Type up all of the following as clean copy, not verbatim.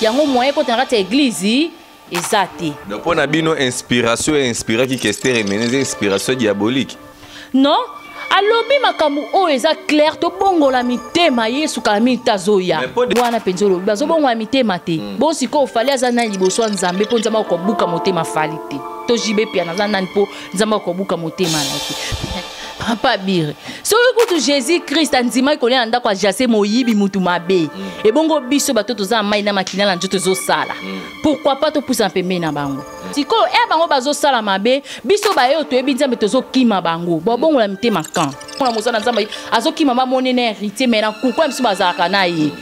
Yango moyen ekota na kati ya église eza te. Donc mpo na bino inspiration inspiraki Kester Emeneya, inspiration diabolique? Non, alobi makambo oyo eza clair, tobongola mitema, Yesu kala mingi te azoya. Wana mpenza olobi bazobongola mitema te. Bo sikoyo Fally aza nani liboso ya Nzambe mpo Nzambe akobuka motema Fally te? To JB Piana aza nani mpo Nzambe akobuka motema na te? Papa Bire, soki kutu Jésus Christ andimaki kolia na ndako ya Jase moyibi mutu mabe, ebongo biso bato toza na mai na makila na nzoto ezosala, pourquoi pas topusana pembeni na bango? Sikoyo e bango bazosala mabe, biso baye oyo toyebi Nzambe tozokima bango, babongola mitema kan mpona mosala Nzambe azokima bamoni na héritier, mais na kukwa biso bazalaka na ye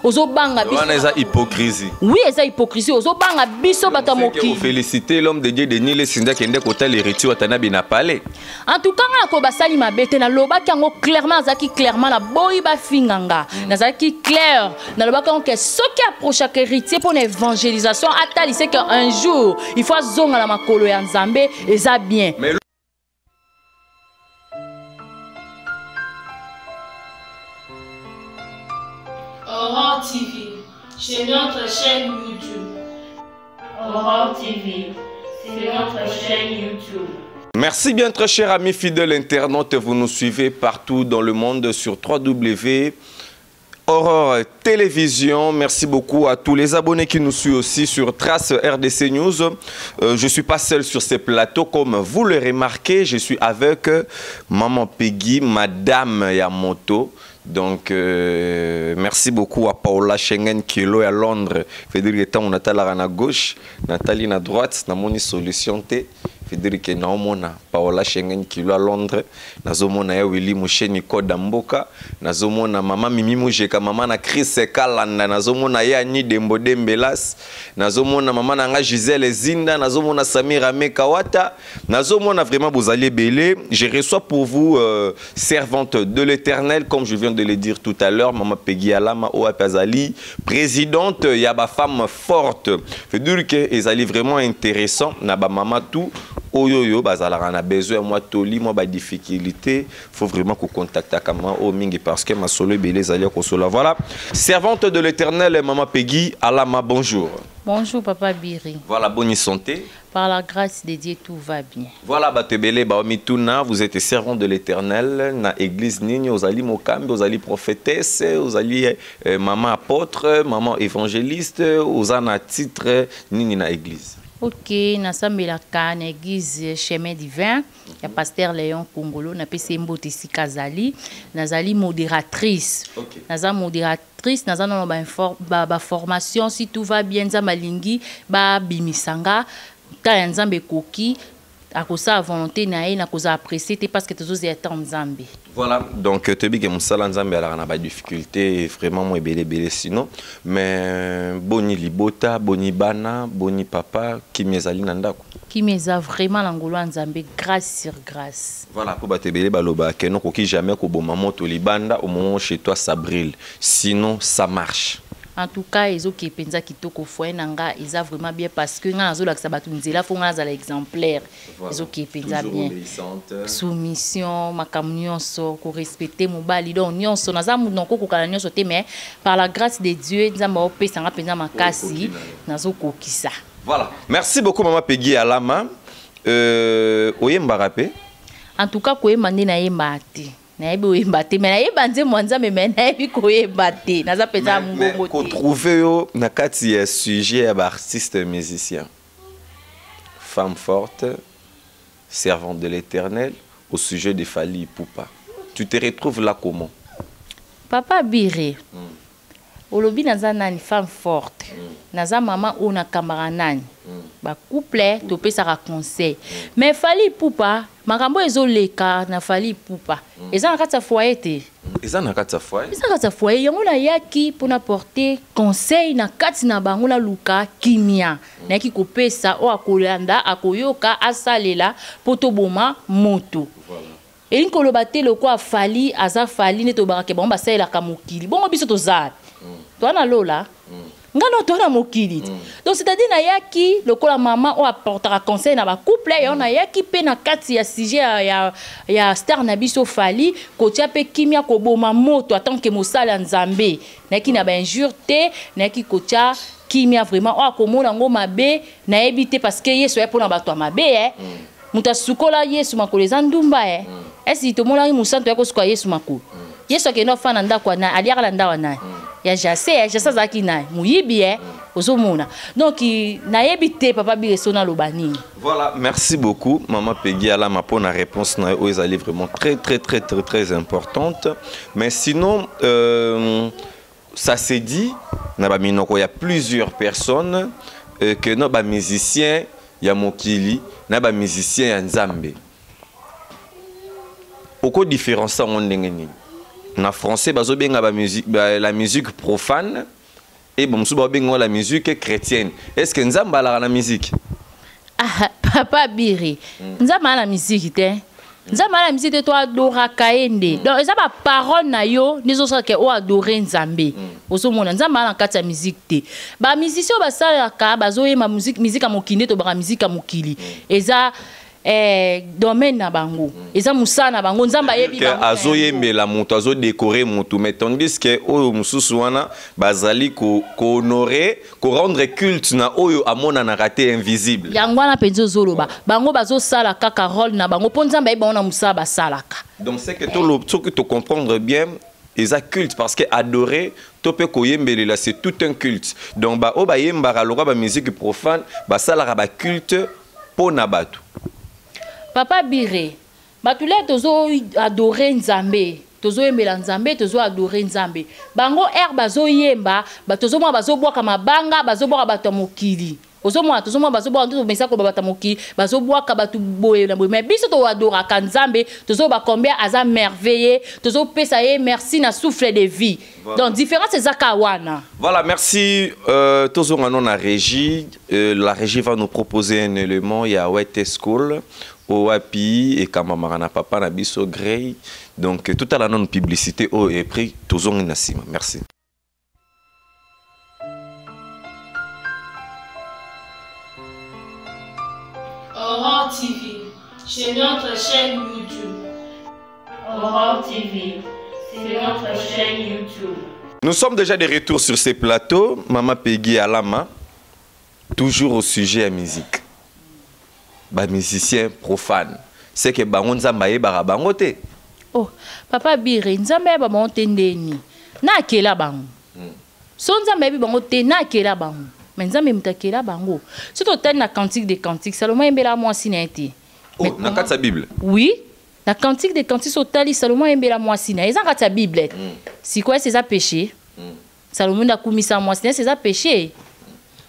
ozobanga biso. Wana eza hypocrisie. Oui, eza hypocrisie, ozobanga biso bato ya mokili. Féliciter l'homme de Dieu Denis Lessie akende kotala héritier Watanabe na palais. En tout cas nga ko basali mabe te, nalobaki yango clairement, nazalaki clairement, naboyi bafinga nga. Nazalaki clair, nalobaki yango ke soki approchaka héritier mpo na évangélisation, atalise ke un jour il faut azonga na makolo ya Nzambe, eza bien. Mais Aurore TV, c'est notre chaîne YouTube. Aurore TV, c'est notre chaîne YouTube. Merci bien, très chers amis fidèles internautes. Vous nous suivez partout dans le monde sur 3W Aurore Télévision. Merci beaucoup à tous les abonnés qui nous suivent aussi sur Trace RDC News. Je ne suis pas seul sur ces plateaux, comme vous le remarquez. Je suis avec Maman Peggy, Madame Yamoto. Donc, merci beaucoup à Paola Schengen qui est là à Londres. Frédéric Etan, on a à gauche, Nathalie à droite, namoni solution T. Frédéric Naomona, Paola Schengen qui est là à Londres, nazomona ya Willy Musheni Koda Mboka, nazomona Mama Mimi Mujeka, Mama na Chris Kalanda, nazomona ya Ni Dembo Dembelas, nazomona Mama na nga Gisèle Zinda, nazomona Samira Mekawata, nazomona vraiment bozali ebele. Je reçois pour vous servante de l'Éternel, comme je viens de le dire tout à l'heure, Mama Peggy Alama Oapazali, présidente ya ba femme forte. Veut dire que ezali vraiment intéressant na ba mama tout oyoyo bazalaka na besoin moi toli moi ba difficulté, faut vraiment qu'on contacte kama o mingi parce que masolo ebele ezali kosola. Voilà, servante de l'Éternel Mama Peggy Alama, bonjour. Bonjour Papa Biri. Voilà, bonne santé. Par la grâce de Dieu, tout va bien. Voilà, Batebele, Baomituna, vous êtes servant de l'Éternel, na église nini, ozali mokambi, ozali prophétesse, ozali maman apôtre, maman évangéliste, ozana titre nini na église. Ok, nasambelaka na église Chemin Divin, ya pasteur Léon Kongolo, na pesi mbote sika zali, nazali modératrice. Naza modératrice, naza na ba ba, ba formation, si tout va bien, nzambe alingi, ba bimisanga, ta ya nzambe ekoki, akosa volonté na ye, na koza apprécier te parce que tozozela temps nzambe. Voilà, donc toyebi ke mosala nzambe alaka na ba difficulté vraiment mo ebele ebele sinon, mais boni libota, boni bana, boni papa, kimi ezali na ndako? Kimi eza vraiment na ngolu ya nzambe, grâce sur grâce. Voilà, po bato ebele baloba ke nokoki jamais koboma moto libanda au moment où chez toi ça brûle, sinon ça marche. En tout cas, ezoki mpenza kitoko, foyer na nga eza vraiment bien parce que nga nazolakisa bato nzela, fo nga nazala exemplaire. Voilà. Ezoki mpenza Toujours bien. obéissante. Soumission, makambo nyonso, korespecte mobali, donc nyonso naza moto nakokokana nyonso te, mais par la grâce de Dieu nzambe aopesanga mpenza makasi, Okoki na yo. nazokokisa. Voilà. Merci beaucoup Mama Peggy Alama. Oyembaka pe? En tout cas koyemba nde nayemba te. Nayebi oyemba te, mais nayeba nzembo ya nzambe, mais nayebi koyemba te. Naza mpenza Mais, mais mongongo te. kotrouve yo na kati ya sujet ya ba artiste musicien. Femme forte, servante de l'Éternel, au sujet de Fally Ipupa. Tu te retrouves là comment? Papa Bire, olobi naza nani femme forte. Naza mama oyo nakambaka nani. Ba couple topesaka conseil. Mais Fally Ipupa, makambo ezoleka na Fally Ipupa. Eza na kati ya foyer te. Eza na kati ya foyer. Eza na kati ya foyer. Yango nayaki mpona porter conseil na kati na bango, naluka kimia. Nayaki kopesa oyo akolanda, akoyoka, asalela po toboma moto. Elingi koloba te lokwa Fally aza Fally nde tobakake bango basalelaka mokili. Bongo biso toza wapi? Toza na lola. Nga na toza na mokili te. Donc c'est-à-dire nayaki lokola mama oyo aportaka conseil na bacouple yango, nayaki mpe na kati ya sujet ya star na biso Fally, kotia mpe kimia, koboma moto. En tant que mosali ya Nzambe, nayaki na bainjure te, nayaki kotia kimia. Vraiment, oyo akomona yango mabe, nayebi te, parce que Yesu aye mpona bato ya mabe. Moto asukola Yesu makolo eza ndumba. Esi tomonaki mosantu ya kosuka Yesu makolo? Yesu akende ofanda na ndako ya nani? Aliaka na ndako ya nani? Ya Jase. Jase azalaki nani? Moyibi. Ozomona, donc nayebi te, papa Bireso, naloba nini. Voilà, merci beaucoup, Maman Peggy Alama, pour la réponse. Elle est vraiment très, très, très, très, très importante. Mais sinon, ça s'est dit, na ba minoko, il y a plusieurs personnes que nos ba musiciens, ya mokili, na ba musiciens ya Nzambe. Oko différence en ndenge nini? Na français, bazobenga ba musique, ba, la musique profane, et bon, mosusu babenga la musique chrétienne. Est-ce que Nzambe alaka na musique? Ah, papa Biri, Nzambe ala na musique te. Nzambe ala na musique te. To adoraka ye nde. Donc eza baparole na yo nde ezosala ke oyo adore Nzambe. Ozomona, Nzambe ala na kati ya musique te. Bamusicien oyo basalaka, bazoyemba musique, musique ya mokili nde tobaka. Musique ya mokili eza domaine na bango, eza mosala na bango. Nzambe ayebi Que bango na yango. Azoyembela moto, azodécorer moto, mais tandis que oyo mosusu wana bazali kohonorer, korendre culte na oyo amonanaka te, invisible. Yango wana mpenza ozoloba, bango bazosala kaka rôle na bango, mpo Nzambe ayebi bango na mosala basalaka. Donc c'est que soki tocomprendre bien, eza culte, parce que adorer to mpe koyembelela, c'est tout un culte. Donc baoyo bayembaka lokwa bamusique profane basalaka baculte mpo na bato. Papa Bire, bato le tozo adore Nzambe, tozoyembela Nzambe, tozo adore Nzambe. Bango ere bazoyemba, tozomona bazobwaka mabanga, bazobwaka bato ya mokili. Ozomona, tozomona bazobwaka, tozomesa koloba bato ya mokili bazobwaka bato boye na boye. Mais biso toadoraka Nzambe, tozoba combien aza merveilleux, tozopesa ye merci na souffle de vie. Voilà. Donc différence eza ka wana. Voilà, merci. Tozonga na régie. La régie va nous proposer un élément. Il y a Wet School, OAPI et Kamamara Papa na biso Grey. Donc, tout à la non-publicité au et prix, tozonga na sima. Merci. Aurore TV, c'est notre chaîne YouTube. Aurore TV, c'est notre chaîne YouTube. Nous sommes déjà de retour sur ces plateaux. Maman Peggy Alama, toujours au sujet à musique. Ba musicien profane. C'est que bango Nzambe ayebaka bango te. Oh, papa Bire, Nzambe ayeba bango te ndeni? Na akela bango. So Nzambe ayebi bango te, na akela bango. Mais Nzambe moto akela bango. So totali na Cantique des Cantiques, Salomo ayembela mwasi na ye te. Oh, Mais na kati ya Bible. Oui, na Cantique des Cantiques, so otali, Salomo ayembela mwasi na ye. Eza na kati ya Bible. Sikoyo ese eza péché? Salomo nde akumisa mwasi na ye, ese eza péché?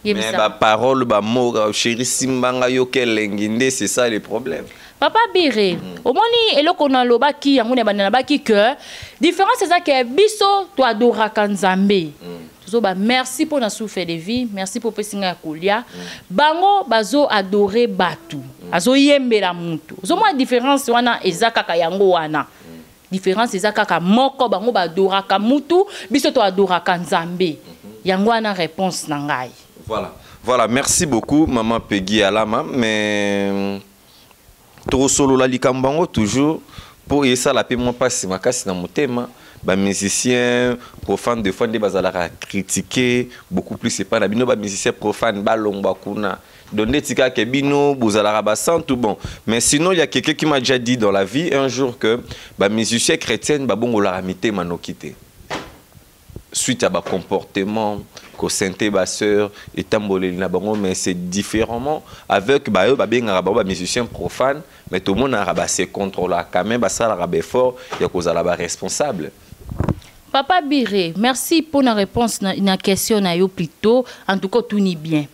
Mais Yebisa. ba parole, ba mot, chéri simbanga yoke elengi nde, c'est ça le problème. Papa Bire, omoni eloko nalobaki yango na banda, nabaki que différence eza ke biso toadoraka Nzambe, tozoba merci mpo na souffle de vie, merci mpo opesi ngai ya kolia. Bango bazo adore bato, azoyembela mutu. Ozomona différence wana eza kaka yango wana. Différence eza kaka moko: bango baadoraka mutu, biso toadoraka Nzambe. Yango wana réponse na ngai. Voilà. Voilà, merci beaucoup Maman Peggy Alama, mais tosolola likambo yango toujours mpo esala mpe mwa mpasi makasi na motema. Bamusicien profane, des fois nde bazalaka critiquer beaucoup plus epai na bino. Bamusicien profane balongwa kuna, donc nde kaka bino bozalaka basantu. Bon, mais sinon, il y a quelqu'un qui m'a déjà dit dans la vie un jour que bamusicien chrétienne babongolaka mitema noki te, suite à bacomportement kosente basœur etamboleli na bango. Mais c'est différemment avec bayo babengaka bango bamusicien profane, mais tomonaka base contrôlaka quand même, basalaka baeffort ya kozala baresponsable. Papa Bire, merci pour la réponse na question na yo plutôt. En tout cas, tout ni bien.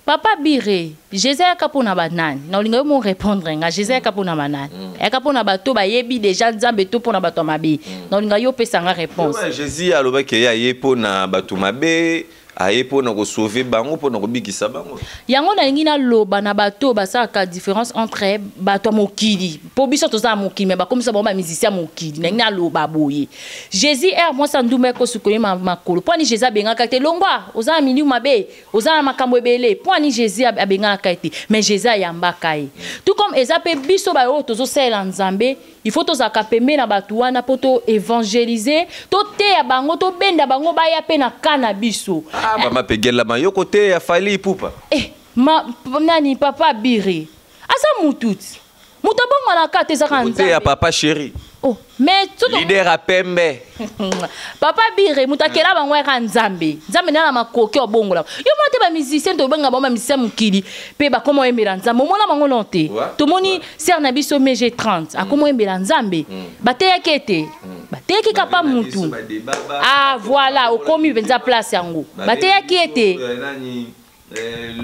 Papa Bire, Jésus ayaka mpona banani? Na olinga yo mo répondre nga. Jésus ayaka mpona banani? Ayaka mpona bato bayebi déjà Nzambe to mpona bato ya mabe? Na olinga yo opesa nga réponse. Ouais, Jésus alobaki ye aye mpona bato mabe. Aye mpona kosauver bango, mpona kobikisa bango. Yango nalingi naloba na bato oyo basalaka différence entre bato ya mokili, mpo biso toza na mokili, me bakomisa bango bamusicien ya mokili. Nalingi naloba boye: Jésus, ere mwasi ya ndumba ekosukoli makolo, mpo ani Jésus abengaka te: "Longwa, oza na miliu mabe, oza na makambo ebele"? Mpo ani Jésus abengaka ye te? Mais Jésus ayambaka ye. Tout comme eza mpe biso baoyo tozosalela Nzambe, il faut tozalaka pembeni na bato wana mpo toévangéliser, toteya bango, tobenda bango baya mpe na ka na biso. Ah, mama Pegela Mayoko te ya Fally Ipupa. Eh, nani, papa Bire aza mutu ti moto abongwanaka te, ezaka te ya papa chéri. Oh, mais leader ya pembe. Papa Bire, moto akela bango yaka Nzambe. Nzambe nde na makoki obongola yo mona te. Bamusicien, tobenga bango bamusicien mokili, mpe bakoma oyembela Nzambe, omona bango non te. Tomoni sere na biso Mege 30 akoma oyembela Nzambe. Bateyaki ete bateyaki kapa mutu. Ah voilà, okomi mpenza place yango, bateyaki ete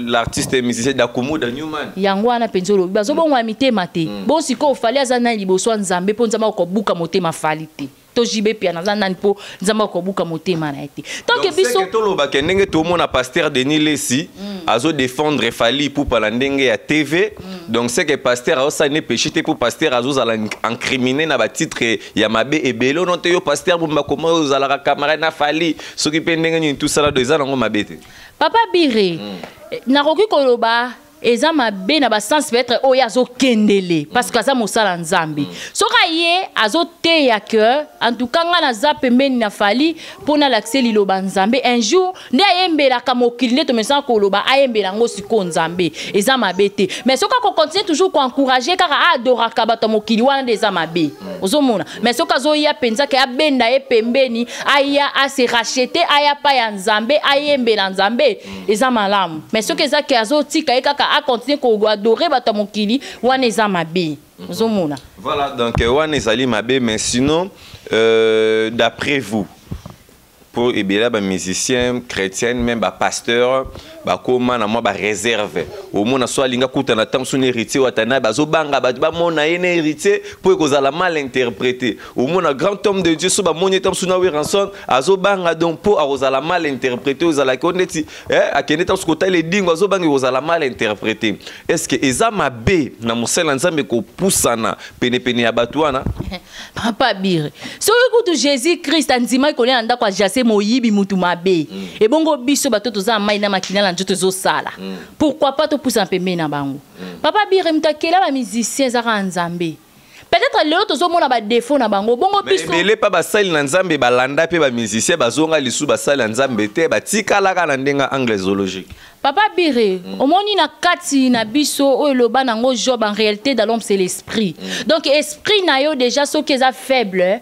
L'artiste musicien Dakumuda Newman. Yango wana mpenza olobi, bazobongwa mitema te. Bo sikoyo Fally aza nani liboso ya Nzambe mpo Nzambe akobuka motema Fally te? To JB pia naza nani mpo Nzambe akobuka motema na ye te? Donc biso tolobaka ndenge tomona pasteur Denis Lesi azodéfendre Fally Ipupa na ndenge ya TV. Donc c'est que pasteur azosala ne péché te, mpo pasteur azozala incriminé na batitre ya mabe ebele ono te. Yo pasteur Bumba, koma ozalaka camarade na Fally, soki mpe ndenge nini, tosala do eza nango mabe te? Papa Bire, nakoki koloba eza mabe na basens peut-être oyo azokendele, parce que aza mosala Nzambe. Soki aye azoteya ke en tout cas ngai naza pembeni na Fally mpo nalakisa liloba Nzambe, un jour nde ayembelaka mokili, nde tomesana koloba ayembela yango sikoyo Nzambe, eza mabe te. Mais soki akocontinue toujours koencourage kaka aadoraka bato ya mokili wana, nde eza mabe. Ozomona? Mais soki azoya mpenza ke abenda ye pembeni, aya ase racheter, aya pa ya Nzambe, ayembela Nzambe, eza malamu. Mais soki eza ke azotika ye kaka acontinue koadore bato ya mokili wana, eza mabe. Ozomona? Voilà, donc wana ezali mabe. Mais sinon, d'après vous, mpo ebele bamusicien chrétienne, même bapasteur, bakóma na mwa baréserve. Omona so alinga kutana ntango so na Héritier Watana, bazobanga bato bamona ye na Héritier mpo ekozala mal interprété. Omona grand homme de Dieu, so bamoni ye ntango so na Werrason, azobanga donc mpo akozala mal interprété. Ozalaki o neti akende ntango so kotala edingo, azobanga ekozala mal interprété. Est ce que eza mabe na mosala Nzambe kopusana penepene ya bato wana? Papa Bire, soki kutu Jésus Christ andimaki kolia na ndako ya Jase moyibi, mutu mabe, ebongo biso bato toza na mai na makila na nzoto ezosala, pourquoi pas topusana pembeni na bango? Papa Bire, moto akela bamusicien ezaka Nzambe. Peut-être lelo tozomona badéfaut na bango, bongo biso ebele mpa basali na Nzambe balanda mpe bamusicien, bazonga lisusu basali ya Nzambe te, batikalaka na ndenge angle zoologique. Papa Bire, omoni na kati na biso oyo eloba nango Job: en réalité, dans l'homme, c'est l'esprit. Donc esprit na yo déjà soki eza faible,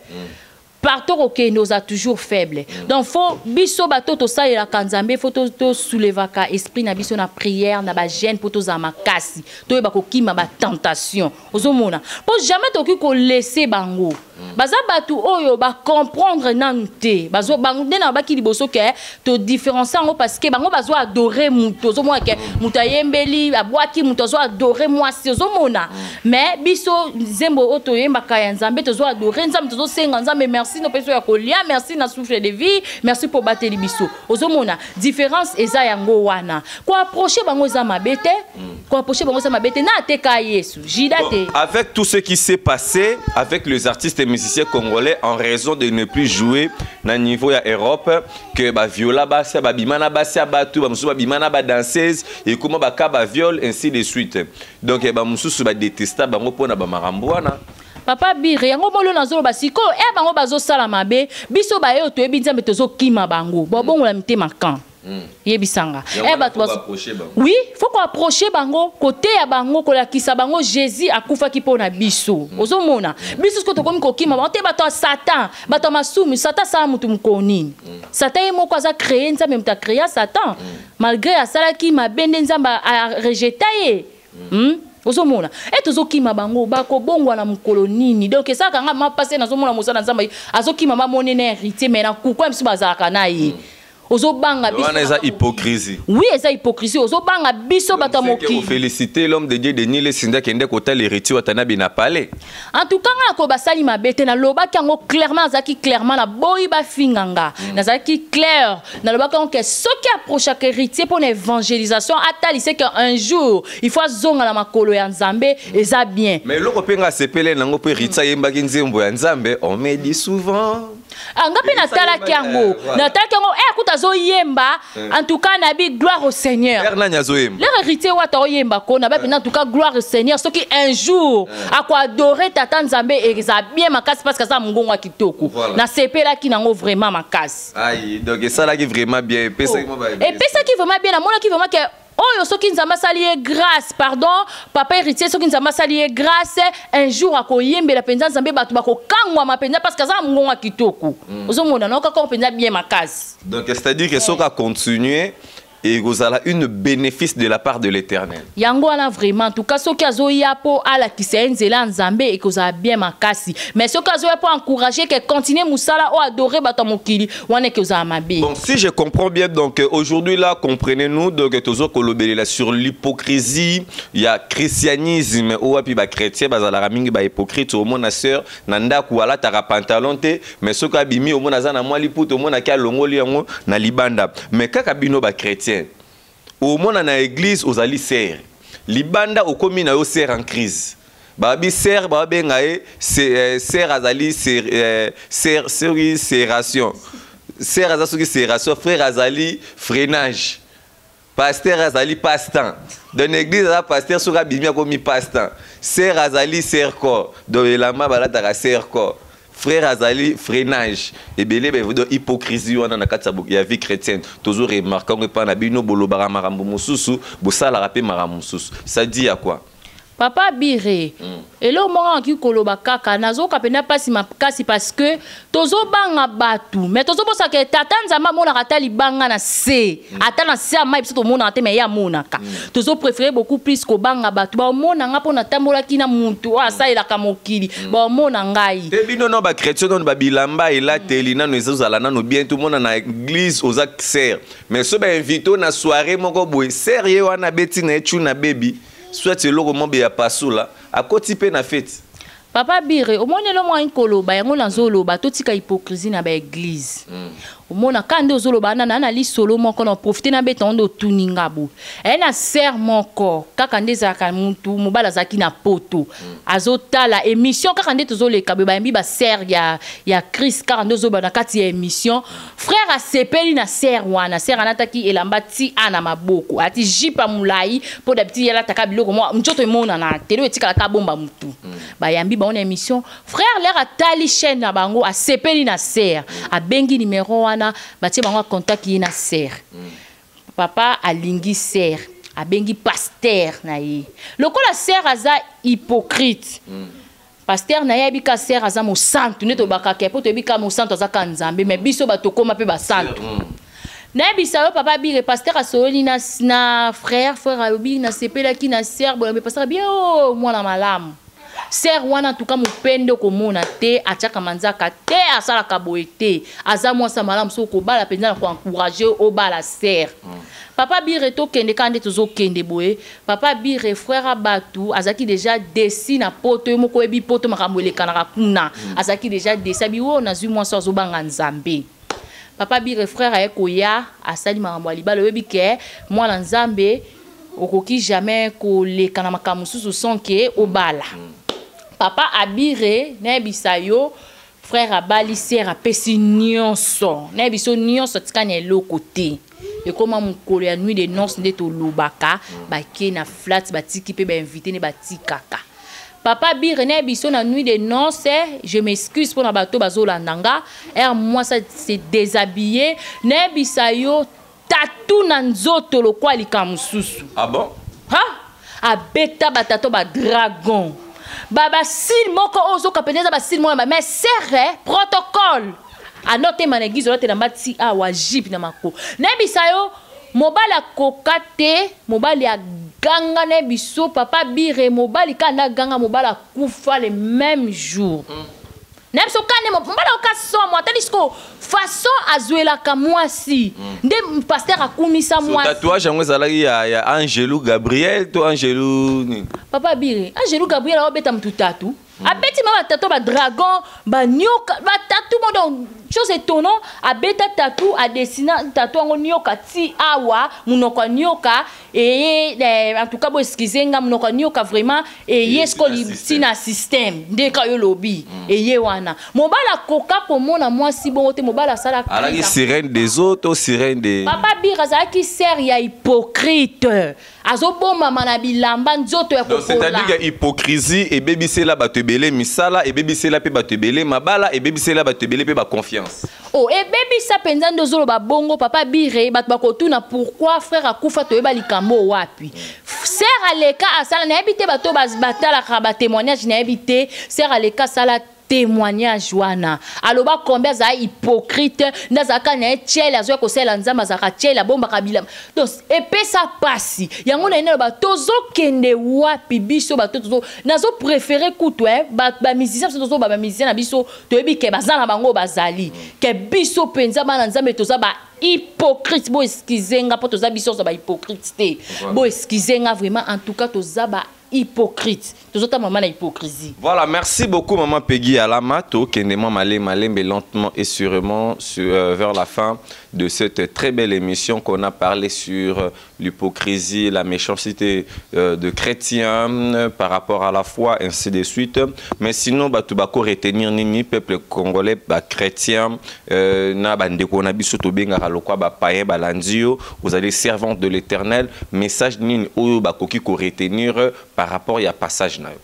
partout kokende oza toujours faible. Donc faut biso bato tosalelaka Nzambe, faut tosoulevaka esprit na biso na prière, na bajeûne, mpo tozala makasi, toyeba kokima batentation. Ozomona? Mpo jamais tokoki kolese bango. Baza bato oyo bacomprendre nanu te. Bango nde na babaki liboso ke todifférencie yango, parce que bango bazo adore moto. Ozomona ke moto ayembeli, abwaki moto, azo adore mwasi. Ozomona? Mais biso, nzembo oyo toyembaka ya Nzambe, tozo adore Nzambe, tozosenga Nzambe merci no mpe so ya kolia, merci na souffle de vie, merci mpo bateli biso. Ozomona différence eza yango wana. Koapproche bango eza mabe te, koapproche bango eza mabe te. Na ateka Yesu Jida te. Avec tout ce qui s'est passé avec les artistes et musiciens congolais en raison de ne plus jouer na niveau ya Europe, que baviola basi, babima na basi ya bato, bamosusu babima na badanseuse, ekoma baka baviol, ainsi de suite. Donc bamosusu badetesta bango mpona bamakambo wana. Papa Bire, yango molo nazoloba sikoyo e bango bazosala mabe, biso baye oyo toyebi Nzambe tozokima bango, babongola mitema kan. Yebisanga e bato. Oui, faut koapproche bango, koteya bango, kolakisa bango Jésus akufaki mpo na biso. Ozomona? Biso sikoyo tokomi kokima bango te, bato ya Satan, bato ya masumu. Satan asala motu mokolo nini? Satan ye moko aza créé, Nzambe moto acréa Satan. Malgré asalaki mabe, nde Nzambe arejeta ye. Ozomona e tozokima bango, bakobongwana mokolo nini? Donc esalaka nga mapase, nazomona mosala Nzambe azokima, bamoni na Héritier, mais na kukwa biso bazalaka na ye. Ozobanga biso. Wana eza hypocrisie. Oui, eza hypocrisie. Ozobanga biso bato ya mokili. Féliciter l'homme de Dieu Denis Lessie akende kotala Héritier Watanabe na palais. En tout cas, nga nako basali mabe te. Nalobaki yango clairement, azalaki clairement, naboyi bafinga nga. Nazalaki clair, nalobaki yango ke soki approchaka Héritier mpo na évangélisation, atalise ke un jour il faut azonga na makolo ya Nzambe, eza bien. Mais eloko mpe nga asepele nango mpo Héritier ayembaki nzembo ya Nzambe, on me dit souvent. Ah, nga mpe natalaki yango. Natalaki yango e akuta azoyemba. En tout cas, nabi gloire au Seigneur. Ere nani azoyemba? L'heure Héritier Wata oyemba ko, na babi, en tout cas, gloire au Seigneur. Soki un jour akoadore tata Nzambe, eza bien makasi parce que aza mongongo ya kitoko. Nasepelaki nango vraiment makasi. Aïe, donc esalaki vraiment bien, epesaki mwa Epesaki vraiment bien. Namonaki vraiment ke oyo soki Nzambe asali ye grâce, pardon, papa Héritier, soki Nzambe asali ye grâce, un jour akoyembela mpenza Nzambe, bato bakokangwama mpenza parce que aza na mongongo ya kitoko. Ozomona naokaka mpenza bien makasi. Donc c'est-à-dire que soki acontinue, ekozala une bénéfice de la part de l'Éternel. Yango wana vraiment. En tout cas, soki azoya mpo alakisa ye nzela ya Nzambe, ekozala bien makasi. Mais soki azoya mpo encourager ke continue mosala oyo, adore bato ya mokili wana, ekozala mabe. Bon, si je comprends bien, donc aujourd'hui là, comprenez-nous, donc toujours kolobelela sur l'hypocrisie, il y a christianisme, oyo wapi ba chrétien bazalaka mingi ba hypocrite. Omona sœur na ndako alataka pantalon te, mais soki abimi, omona aza na mwa liputa, omonaki alongoli yango na libanda. Mais kaka bino ba chrétien, omona na église ozali sœur, libanda okomi na yo sœur en crise. Babi sœur, babenga ye sœur azali sœur soki serration, sœur aza soki serration, frère azali freinage, pasteur azali passe-temps. Donc église aza pasteur, soki abimi akomi passe-temps. Sœur azali sœur corps, donc elamba balataka sœur corps, frère azali freinage. Ebele donc hypocrisie wana na kati ya vie chrétienne, toujours remarque yango epai na bino. Bolobaka makambo mosusu, bosalaka mpe makambo mosusu. Ça dit ya quoi? Papa Bire, eloko moko akoki koloba kaka, nazoyoka mpenza mpasi makasi parce que tozobanga bato, mais tozobosaka tata Nzambe amonaka ata libanga na se, ata na se ya mai, biso tomonaka te, mais ye amonaka. Tozopréféré beaucoup plus kobanga bato baomona nga mpo natambolaki na mutu oyo asalelaka mokili, baomona ngai. Te, bino no bachrétien nano babilamba elateli nano ezozala nano bien. Tomona na église oza sœur, mais so bainvite na soirée moko boye, sœur ye wana abeti na ye tuna na bebi, soit eloko moko ya pasula, akoti mpe na feti. Papa Bire, omoni elo mwa koloba yango, nazoloba totika hypocrisie na baeglise. Omona ka nde ozoloba na lisolo moko na profite na beta nde otuni nga bo eye na sœur moko kaka nde ezalaka mutu mobali azalaki na poto, azotala émission kaka nde tozoleka boye, bayambi basœur ya Christ kaka nde ozoba na kati ya émission. Frère asepeli na sœur wana. Sœur anataki elamba ti a na maboko, ati jupe ya molai, mpo d'habitude ye alataka biloko mwa nzoto emonana te, oyo etikalaka bomba mutu. Bayambi bango na émission. Frère lere atali chaîne na bango, asepeli na sœur, abengi numéro wana, batie bango contact ye na sœur. Papa alingi sœur, abengi pasteur na ye. Lokola sœur aza hypocrite, pasteur na ye ayebi ka sœur aza mosantu nde tobakaka mpo toyebi ka mosantu aza ka Nzambe, mais biso bato tokóma mpe basantu. Nayebisa yo, papa Bire, pasteur asololi na frère. Frère alobi nasepelaki na sœur boye. Pasteur abi o mwana malamu sœur wana, tuka mopende okomona te, atiaka manzaka te, asalaka boye te, aza mwasi ya malamu, soki okobala mpenza na koencourage obala sœur. Papa Bire, tokende kaka nde tozokende boye. Papa Bire, frère ya bato azalaki déjà desi na poto. Ye moko oyebi poto, makambo elekanaka kuna. Azalaki déjà desi, abi oyo nazwi mwasi azobanga Nzambe. Papa Bire, frère aye koya, asali makambo ya libala. Oyebi ke mwana Nzambe okoki jamais koleka na makambo mosusu sans ke obala. Papa Abire, nayebisa yo, frère abali sœur, apesi nyonso, nayebi so nyonso, atika na eloko te. Ekóma mokolo ya nuit de noce nde tolobaka, bake na flat, batiki mpe bainvite nde batikaka. Papa Bire, nayebi so na nuit de noce, je m'excuse mpona bato bazolanda nga, ere mwasi se déshabillé, nayebisa yo, tatu na nzoto lokwa likambo mosusu. Ah bon? Ha, abeta batato badragon, basile moko oyo ozoka mpenza eza basile moko, mais sere protocole anotema na église, olatela mbati awa jupe na mako. Nayebisa yo, mobali akoka te, mobali aganga. Na biso, papa Bire, mobali kaka nde aganga, mobali akufa le même jour. Na biso kande mobali oka somo atali siko façon azwelaka mwasi nde pasteur akumisa mwasi. Tatouage yango ezalaki ya Angelu Gabriel to Angelu nini? Papa Bire, Angelu Gabriel aobeta mutu tatu. Abeti ma batatu ba dragon, ba nyoka, ba tatu mo, donc chose étonnant, abeta tatu, adessina tatu yango nyoka ti awa, munoko ya nyoka eye, en tout cas bo excuse nga, munoko ya nyoka vraiment eye Eye siko tina ti na système nde ka yo lobi eye wana. Mobali akoka komona mwasi bongo te, mobali asala Alaki crise. sirène des eaux to sirène des Papa Bire azalaki sœur ya hypocrite. Azobombama na bilamba nzoto ya Donc, kopola. c'est-à-dire que hypocrisie ebebisela bato ebele misala, ebebisela pe bato ebele mabala, ebebisela bato ebele pe ba confiance. Oh, ebebisa mpenza nde ozoloba bongo papa Bire, bato bakotuna pourquoi frère akufa toyeba likambo wapi. Sœur aleka asala, nayebi te bato batalaka ba témoignage, nayebi te, sœur aleka asala témoignage wana. Aloba combien azala hypocrite, nde azalaka na ye tiele, azoya kosalela Nzambe, azalaka tiele, abombaka bilamba. Donc epesa pasi. Yango na ye naloba, tozokende wapi biso bato tozo, nazo préféré kutu, hein, ba musicien biso tozoba ba musicien na biso, toyebi ke baza na bango bazali. Ke biso mpenza bana Nzambe toza ba hypocrite, bo excuse nga po toza biso ba hypocrite te. Bo excuse nga vraiment, en tout cas toza ba hypocrite. Tozota mama na hypocrisie. Voilà, merci beaucoup maman Peggy Alama. Tokende male malembe lentement et sûrement vers la fin de cette très belle émission qu'on a parlé sur l'hypocrisie, la méchanceté de chrétiens par rapport à la foi, ainsi de suite. Mais sinon, bah, tout bako retenir nini peuple congolais, bah, chrétien, na ba ndeko na biso tobenga lokwa ba païen ba landio, vous allez servante de l'Éternel, message nini oyo bakoki ko retenir par rapport ya passage na yo.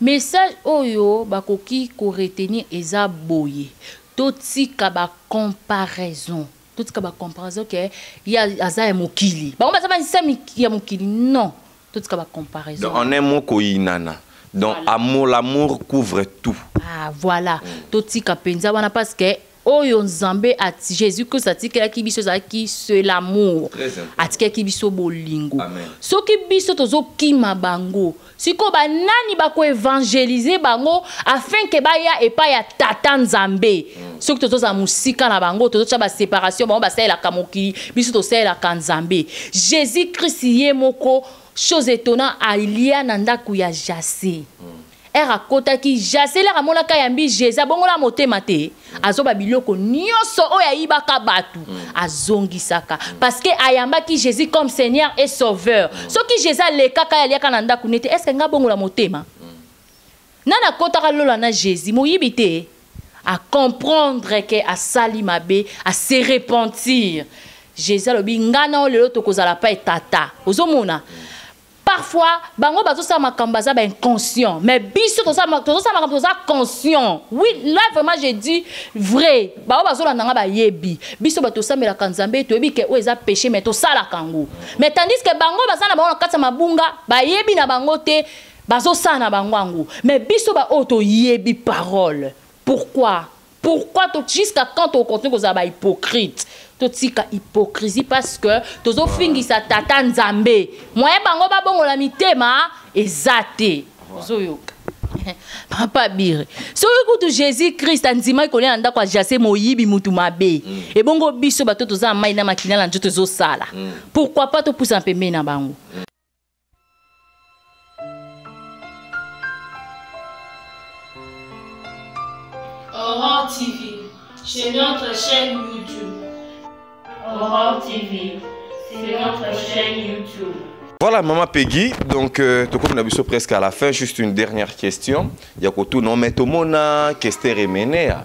Message oyo bakoki ko retenir eza boye. Totika ba comparaison. Totika ba comparaison ke ya aza ya mokili. Bango baza ba nsa ya mokili non. Totika ba comparaison. Donc en un mot koyinana. Donc Voilà. amour, l'amour couvre tout. Ah voilà. Totika penza wana parce que oyo Nzambe ati Jésus-Christ atikelaki biso ezalaki c'est l'amour. Très important. Atikelaki biso bolingo. Amen. Soki biso tozokima bango, siko ba nani bako évangéliser bango afin que baya epa ya tata Nzambe. Soki tozoza musika na bango, tozotia ba séparation, bango basalelaka mokili, biso tosalelaka Nzambe. Jésus-Christ ye moko, chose étonnante, alia na ndako ya Jacé. Er akotaki Jacé, lera amonaka yambi Jésus, abongola motema te. Azoba biloko nyonso oyo ayibaka bato, azongisaka. Parce que ayambaki Jésus comme Seigneur et Sauveur. Soki Jésus alekaka aliaka na ndako nete, est-ce que nga bongola motema? Nana akotaka lola na Jésus, moyibi te. À comprendre que asali mabe, à se repentir. Jésus alobi nga na lelo tokozala pa etata. Ozomona? Parfois, bango bazosala makambo baza ba inconscient, mais biso tozosala makambo toza conscient. Oui, là vraiment je dis vrai. Bango bazolanda nga bayebi. Biso bato tosamelaka Nzambe, toyebi ke oyo eza péché, mais tosalaka yango. Mais tandis que bango baza na bango na kati ya mabunga, bayebi na bango te, bazosala na bango yango. Mais biso ba oyo toyebi parole. Pourquoi? Pourquoi jusqu'à quand on continue kozala ba hypocrite? Totika hypocrisie parce que tozofingisa tata Nzambe. Moyen bango babongola mitema eza te. Ozoyoka. Papa Bire. Soki kutu Jésus-Christ andimaki kolia na ndako ya Jacé moyibi mutu mabe. Ebongo biso bato toza na mai na makila na nzoto ezosala. Pourquoi pas topusa pembeni na bango? Aurore TV, c'est notre chaîne YouTube. Aurore TV, c'est notre chaîne YouTube. Voilà, Maman Peggy, donc tout comme on a vu presque à la fin, juste une dernière question. Il y a tout non mais tout le monde Kester Emeneya.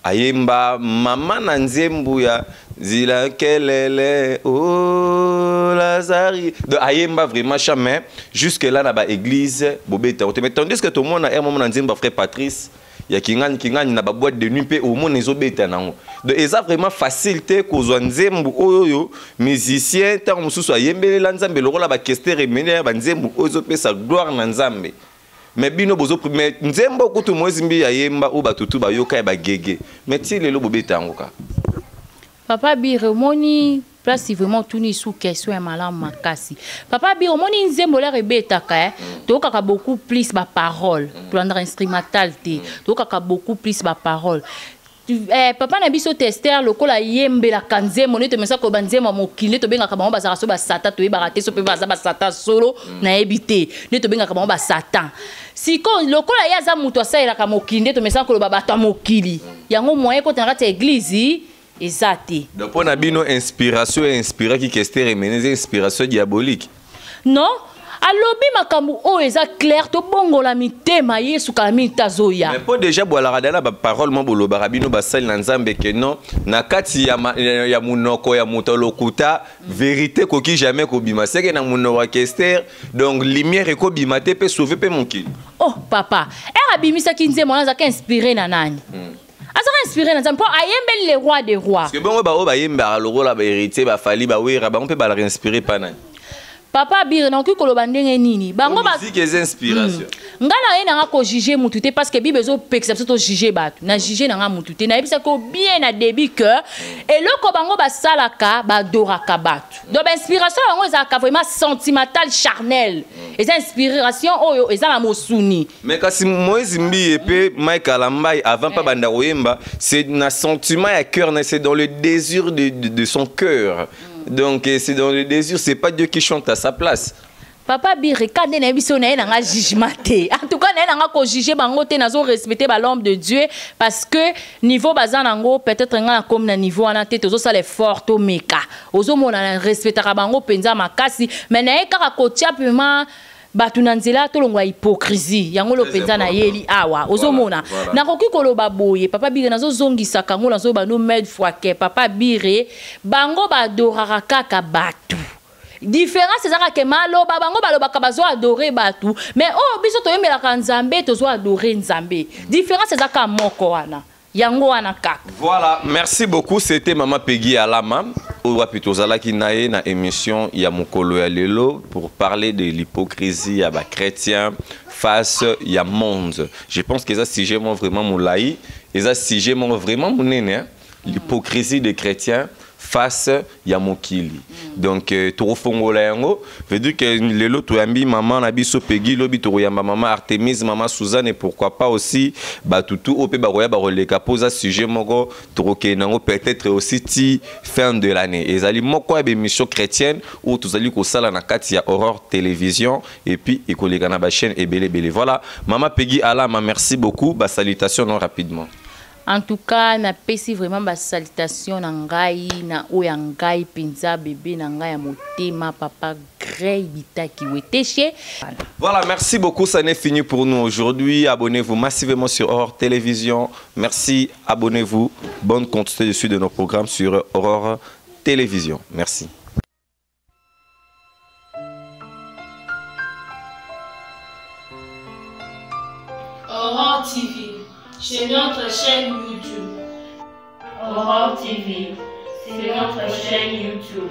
Ayemba mama na nzembo ya zila kelele oh Lazari. Donc ayemba vraiment jamais jusque là na ba église bobeta. Mais tandis que tout le monde a un moment na nzembo frère Patrice ya kingani kingani na ba boîte de nuit pe au monde ezobeta nango. Donc eza vraiment facile te kozwa nzembo oyo yo musicien tango mosusu ayembelela nzambe lokola ba Kester Emeneya ba nzembo oyo ezopesa gloire na nzambe. Mais bino bozo mais nzembo kutu Moïse Mbiye ayemba o batutu bayoka ya bagege. Mais ti lelo bobeta yango ka. Papa Bire moni Place vraiment otuni sous question ya malamu makasi. Papa Bi, omoni nzembo lere ebetaka, eh? Toyokaka beaucoup plus baparole, tolandaka instrumental te, toyokaka beaucoup plus baparole. Papa na biso Tester, lokola yembelaka nzembo nde tomesa koyeba nzembo ya mokili, nde tobengaka bango bazalaka so basatan, toyebaka te so mpe baza basatan solo, nayebi te, nde tobengaka bango basatan. Sikoyo lokola ye aza moto asalelaka mokili, nde tomesana koloba bato ya mokili, yango moyen ekota na kati ya église eza te. Donc mpo na bino, inspiration einspiraki Kester Emeneya, inspiration diabolique? Non, alobi makambo oyo eza clair, tobongola mitema, Yesu kala mingi te azoya. Mais mpo déjà bwalaka dala baparole mo bolobaka bino basali na Nzambe ke non, na kati ya monoko ya moto lokuta, vérité ekoki jamais kobima. Seke na monoko ya Kester, donc lumière ekobima te mpe sauve mpe mokili. Oh papa, ere abimisaki nzembo wana, azalaka inspiré na nani? Azalaka inspiré na Nzambe, mpo ayembeli le roi des rois. Parce que bongo baoyo bayembaka lokola bahéritier, bafali, bawera, bango mpe balaka inspiré pa nani? Papa Bire, nakoki koloba ndenge nini bango ba Musique eza inspiration. Ngai na ye nanga kojuge mutu te, parce que Bible ezopekisa biso tojuge bato. Na juge nanga mutu te. Nayebisaki yo bien na début que eloko bango basalaka, badoraka bato, donc bainspiration na bango ezalaka vraiment sentimental, charnel, eza inspiration oyo eza na mosuni. Mais kasi Moïse Mbiye mpe Mike Alambai, avant mpe banda koyemba, c'est na sentiment ya cœur na, c'est dans le désir de son cœur. Donc c'est dans le désir, c'est pas Dieu qui chante à sa place. Papa Bireka, nde nayebi so naye nanga jugement te. En tout cas, naye nanga kojuge bango te, nazo respecte bal'homme de Dieu, parce que niveau baza nango, peut-être nga na komi na niveau wana te. Tozosala effort, tomeka. Ozomona, na respectaka bango mpenza makasi, mais naye kaka kotia pema bato na nzela, tolongwa hypocrisie. Yango lo mpenza nayeli awa, ozomona, nakoki koloba boye, papa Bire, nazozongisaka yango, nazoyoba no maide fois ke papa Bire, bango badoraka kaka bato. Différence ezaka ke maloba bango balobaka, bazo adore bato, mais oyo biso toyembelaka Nzambe, tozo adore Nzambe. Différence eza kaka moko wana, yango wana kaka. Voilà, merci beaucoup. C'était Mama Peggy Alama oyo wapi tozalaki na ye na émission ya mokolo ya lelo pour parler de l'hypocrisie ya bachrétien face ya monde. Je pense que eza sujet mo vraiment molai, eza sujet moko vraiment monene, hein? L'hypocrisie des chrétiens face ya mokili. Donc tokofongola yango, veut dire que lelo toyambi mama na biso Peggy, lobi tokoyamba mama Artemise, mama Suzanne, et pourquoi pas aussi batutu oyo mpe bakoya bakoleka, mpo eza sujet moko tokokende yango peut-être aussi ti fin de l'année. Ezali moko ya bémission chrétienne oyo tozali kosala na kati ya Aurore Télévision, et puis ekoleka na bachaîne ebele ebele. Voilà, mama Peggy Alama, merci beaucoup. Basalutation non rapidement. En tout cas, napesi vraiment basalutation na ngai na oyo ya ngai mpenza, bebe na ngai ya motema, papa Grey Bitaki Weteshe. Voilà, merci beaucoup. Ça n'est fini pour nous aujourd'hui. Abonnez-vous massivement sur Aurore Télévision. Merci, abonnez-vous. Bonne continuité de suite de nos programmes sur Aurore Télévision. Merci. Aurore TV, c'est notre chaîne YouTube. Aurore TV, c'est notre chaîne YouTube.